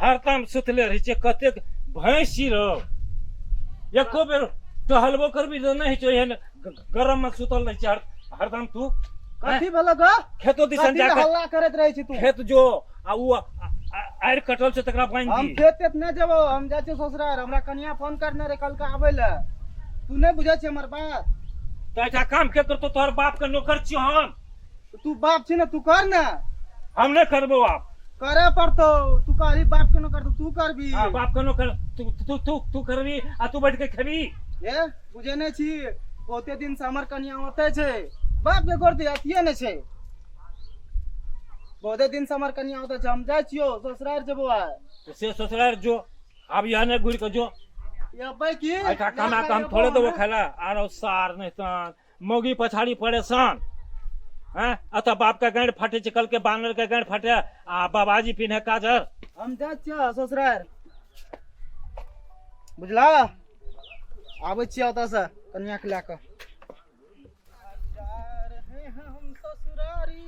हरदम सुतले रहै छै कतेक भैंसी रहो एको बेर टहलबो करबी तऽ नहि होइ छौ एहन गरम मे सुतल रहै छै हरदम तू कथी भेलो ग खेतो दिसन कथी जाके हल्ला करैत रहै छी तू खेत जो आ उ आड़ि कटल छै तकरा बान्हि हम दी खेत तेत नहि जेबो हम जाइ छियै ससुरार हमरा कनिया फोन करने रहे कल के आबै लए तू नहि बुझै छी हमर बात तऽ एहिठाम काम के करतौ तोहर बाप के नौकर छियौ हम तू बाप छी ने तू कर ने हम नहि करबो आब करे पड़तो तू कहली बाप के नौकर तू करबी हाँ, बाप के नौकर तू तू तू तू करबी आ तू बैठ के खेबी ए बुझे नहि छी बहुते दिन से हमर कनिया ओतै छै बाप के गोर अथिये नहि छै बहुते दिन से हमर कनिया ओतै छै हम जाइ छियौ ससुरार जेबो आइ तो से ससुराल जो आब यहाँ नहीं घुर के जो अबै की एहिठाम कमा के हम थोड़े देबो खाय ला आरो सार नहीं तन मौगी पछाड़ी परेशान हैं अतः बाप के गांड फटे छै कल के बानर के गांड फटे आ बाबाजी पिन्हे काजर हम जाइ छियौ ससुरार बुझला आबै छियै ओतऽसँ कनिया के लए कऽ जा रहे हैं हम ससुरारी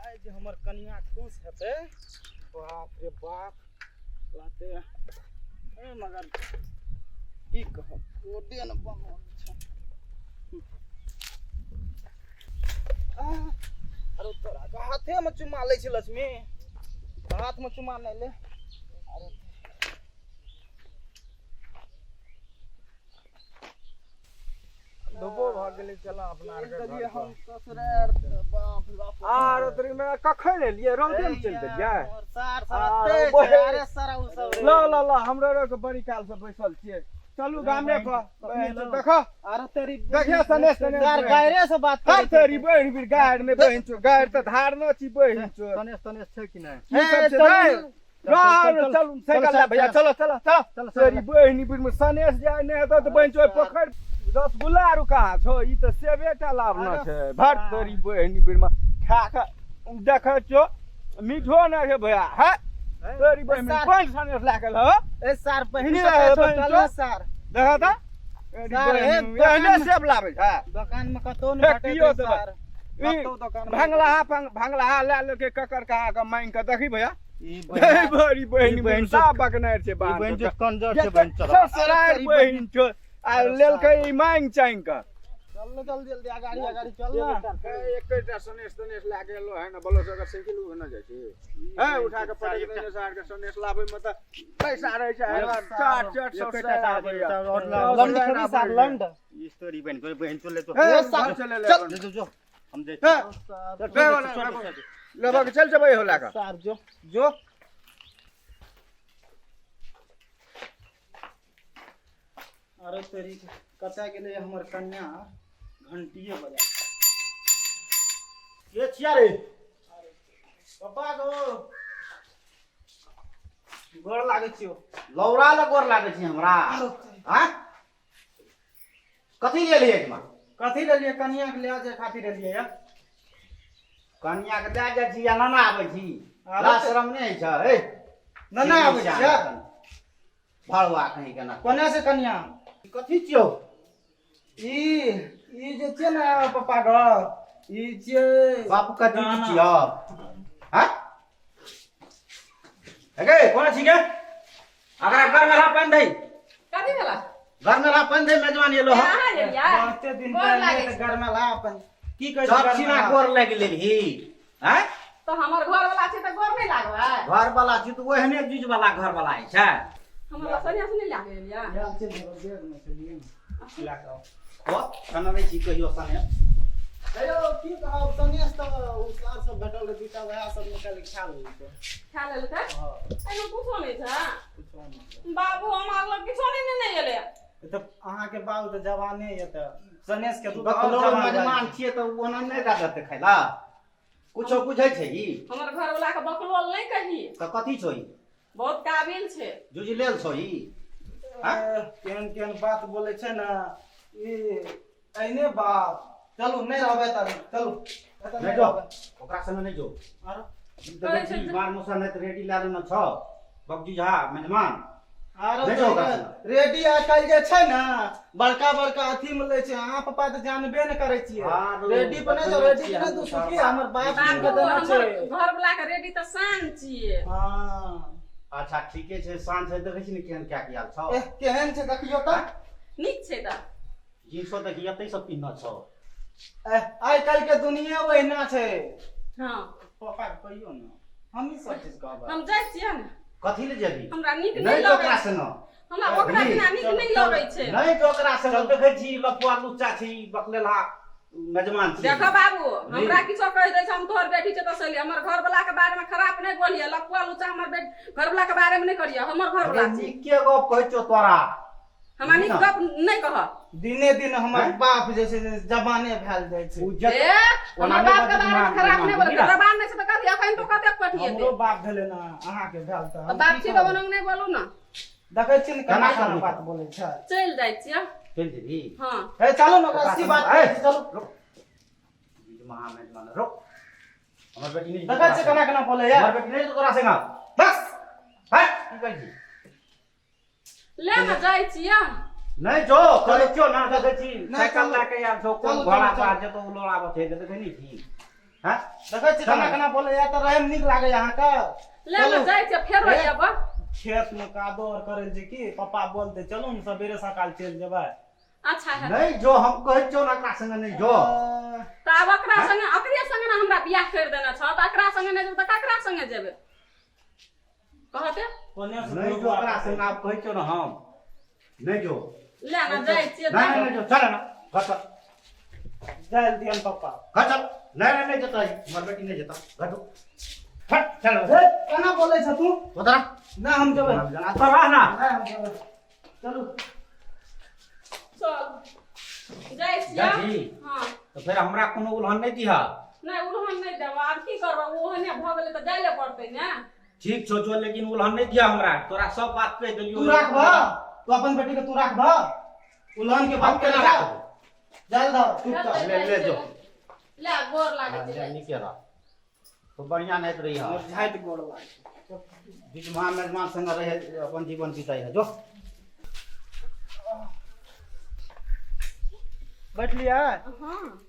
आइ जे हमर कनिया खुश हेतै बाप रे बाप कहते ए मगर की कहब रोडे ने बनल छै आह, अरे तोरा के हाथेमे चुमा लै छै लक्ष्मी हाथमे चुमा नहि ले अरे धूपो भऽ गेलै चल अपना आरके घर हम पर। ससुरार बाप रे बाप आर तोरी मे कखन एलियै रौदे मे चलि गेलियै सार आर सब बहे। अरे सारा उ सब ल ल ल हमरो आर के बड़ी काल से बैसल छियै चलू गामे पर देख अरे तेरी देखिए सनेश तनेश गार गायरे से बात हर तेरी बहिन बीर गायर नहि बहिन छौ गायर तऽ धार न छी बहिन छौ सनेश तनेश छै कि नहि की सब छै चलू। चल चल साइकिल ला भैया चलो चलो चलो चल, तेरी बहिन बीर में सनेश जाय नहि हेतौ तऽ बहिन छौ पोखरि रसगुल्ला आरू कहाँ छौ ई तऽ सेबे टा लाबना छै भर तोरी बहिन बीर में खा कऽ देखै छियौ मीठो नहि छै भैया है तोरी बहिन सार। कोन सनेश लए के लहो ए सार बहिन की कतऽ है छौ? बहिन चल छौ? ने सार देखा तऽ सार, हे, एहने सेब लाबै छै दोकान में कतौ नहि भेटै फेकियो छै देबै। सार ई कतौ दोकान में भंगलाहा भंगलाहा लए लेलकै ककर कहाँ के मांगि कऽ देखी भैया ई हे बड़ी बहिन ई बहिन साफ बकनार छै ई बाहर बहिन जो कंजर छै बहिन चल ससुरार बहिन छौ आ लेलकै ई मांगि चांगि कऽ चल ने जल्दी जल्दी अगाड़ी अगाड़ी चल ना एकेटा सनेश तनेश लए के एलो है ना बोलो सगर साइकिल उहे ना जाइ छी है उठा के पटक देने सार के सनेश लाबै में तऽ पैसा रहै छै चार चार सौ एकेटा सार आबैया और लाब। लंड खेबी सार लंड ई स्टोरी बहिन को बहिन चले तो हे, ए, सार, घर चले ले चल। जो जो जो हम देख हे, सार ले वाला, लेबऽ के चल जेबै हो लए कऽ सार जो जो अरे तेरी कतऽ गेलै हमर कन्या घंटिए बजा के छिया रे पप्पा गो गोर लागै छियौ लौरा लग गोर लागै छी हमरा आँ कथी लेलियै एहिठमा कथी लेलियै कनिया के लए जाय खातिर एलियै या कनिया के दए जाइ छी या नाना आबै छी आबै लाज छै। शरम नहि होइ छै हे नाना आबै छियै भड़ुआ कहीं के ना कोने से कनिया कथी छियौ ई ई जे छियै ने पप्पा गो ई छियै बाप कथी दाना। छियौ हाँ हे कोना छी गे अगरा घर में पानि दही कथी भेला घर में पानि दही मेजबान एलो हँ अहाँ एलियै बहुते दिन गोर पहिले लागै तऽ छी। गरमेला अपन की कहै छै सब छिना गरमेला? गोर लागि लेलही आँय तऽ हमर घर वाला छै तऽ गोर नहि लागबै घर वाला छी तऽ ओहने चीज वाला घर वाला होइ छै हमर सनिया से नहि लागै एलियै आयल छै ने, बैग मे से लिए ने। लए कऽ आउ। ओ खाना नहि छी कहियो सने हेयौ की कहब सनेस तऽ ओ सार सब भेटल रहै दूटा वएह सब निकालि कऽ खा लेलकै खा लेलकै हँ एहिमे कुछो नहि छै किछो नहि बाबू हमरा लग किछो नहि नेने एलै तऽ अहाँके बाबू तऽ जवाने यऽ तऽ सनेस के दूध आओर बकलो जवान भए मेजबान जेतै। छियै तऽ ओना नहि दए देतै खाय ला कुछो बुझै छै ई हमर घर वाला के बकलोल नहि कही तऽ कथी छौ ई बहुत काबिल छै जुझलेल छौ ई ए, केहन केहन बात बोलै छै ने ई एहने बाप चलू नहि रहबै तऽ चलू एतऽ नहि नहि जो रहबै ओकरा संगे नहि जो आरो देखै छी मार मौसा नहि तऽ रेडी लए लेने छौ बगजी झा मेजबान आरो नहि तो छौ ओकरा संगे। रेडी आइ काल्हि जे छै ने बड़का बड़का अथी में लै छै। अहाँ पापा तऽ जानबे ने करै छियै। आरो रेडी पर नहि छौ, रेडी के नहि दू सुखी हमर बाप कीन के बाबू देने हमर छै। घर वाला के रेडी तऽ शान छियै। हँ। अच्छा ठीके छै, शान छै। देखै छी ने केहन क्या की हाल छौ। एह, केहन छै देखियौ तऽ। नीक छै तऽ। जींसो देखी एतै सब पिन्ह छौ। एह, आइ काल्हि के दुनिया ओहिना छै। हँ। पापा के कहियौ ने, हमही सब चीज कहबै। हम जाइ छियै ने। कथी ले जेबी? हमरा नीक नहि नहि तो लगै ओकरा छै। संगे। हमरा ओकरा बिना नीक चलू, नहि चलू। लगै छै। नहि तो ओकरा संगे देखै छी लफुआ लुच्चा छी, बकलेलहा मेजमान छी। देखो बाबू, नहीं। हमरा किछो कहि दै छै, हम तोहर बेटी छै तऽ सही। हमर घर वाला के बारे में खराब नहि बोलिए। लफुआ लुच्चा हमर घर वाला के बारे में नहि करिए। हमर घर वाला अरे छी। नीके गप कहै छियौ तोरा। हमरा नीक ना। गप नहि कह। दिने दिन हमर हैं? बाप जे छै से जवाने भेल जाइ छै। उ जत ए, ओना हमर नहि बाप के बजतै बारे में माँ, खराब नहि माँ, बोले। बुझली ना? जबान नहि छै तऽ कथी अखन तो कतेक पठिएतै। हमरो बाप भेलै ने अहाँके भेल तऽ तऽ हम बाप की छी तऽ कहबै? ओना नहि बोलू ने। देखै छियै ने केना केना केना करबै? बात बोलै छै। चलि जाइ छियै। चलि जेबही? हँ। हे चलू ने, ओकरा ओकरा सी संगे बात ए, करै छी, चलू। रुक। महा मेजबान रुक। हमर बेटी नहि देखै छियै केना केना बोलैया। हमर बेटी नहि जेतौ तोरा संगे। बस। हट, की कहै छी? ले ने जाइ छियै। नहि जो कहै छियौ ना, देखै छी नहि, साइकिल चलू। लए के आयल छौ, कोन चलू, घोड़ा चलू, पर जेतौ ओ लोड़ा बथे देखै नहि छी? हैं? देखै छियै केना केना बोलैया तऽ रहैमे नीक लागैया अहाँके। ले ने चलू। जाइ छियै, फेरो ए। अयबै। खेत में कादो आर करै छै की पापा बोलते चलू ने सवेरे सकाल चलि जेबै। अच्छा है। नहि जो, हम कहै छियौ ना एकरा संगे नहि जो। तऽ आब ओकरा संगे ओकरे संगे ने हमरा बियाह करि देने छौ, तऽ एकरा संगे नहि जेबै तऽ ककरा संगे जेबै कहते? कोने से नहि जो ओकरा संगे, आब कहै छियौ ना हम नहि जो। ले ने जाइ छियै। नहि नहि नहि जो, चल ना घर चल। जाय दियन पापा। घर चल। नहि नहि नहि जेतै, हमर बेटी नहि जेतौ। घर जो, हट चल। हे, केना बोलै छ तू? उतरा। ना हम जेबै। तो रह ना। नहि हम जेबै, चलू। चल जाइ छियै। जाइ छी? हँ। तऽ फेर हमरा कोनो उलहन नहि दिहऽ। नहि, उलहन नहि देबऽ। आब की करबै, ओहने भऽ गेलै तऽ जाइ लए पड़तै ने। ठीक छौ जो, लेकिन उलहन नहि दिहऽ हमरा। तोरा सब बात कहि देलियौ। तू राखबह, तू अपन बेटी के तू राखबह, उलहन के हम बात केना केना राखबौ? जाय दह तू। चल, तऽ ले, ले जो। ले गोर लागै छै। ले, नीके रह, खूब बढ़िआँ नाइत रही। हमर झाँटि गोर लागै। बीच महा मेजमान संगे रहे अपन जीवन बिताइ है जो। बैठलियै? हँ।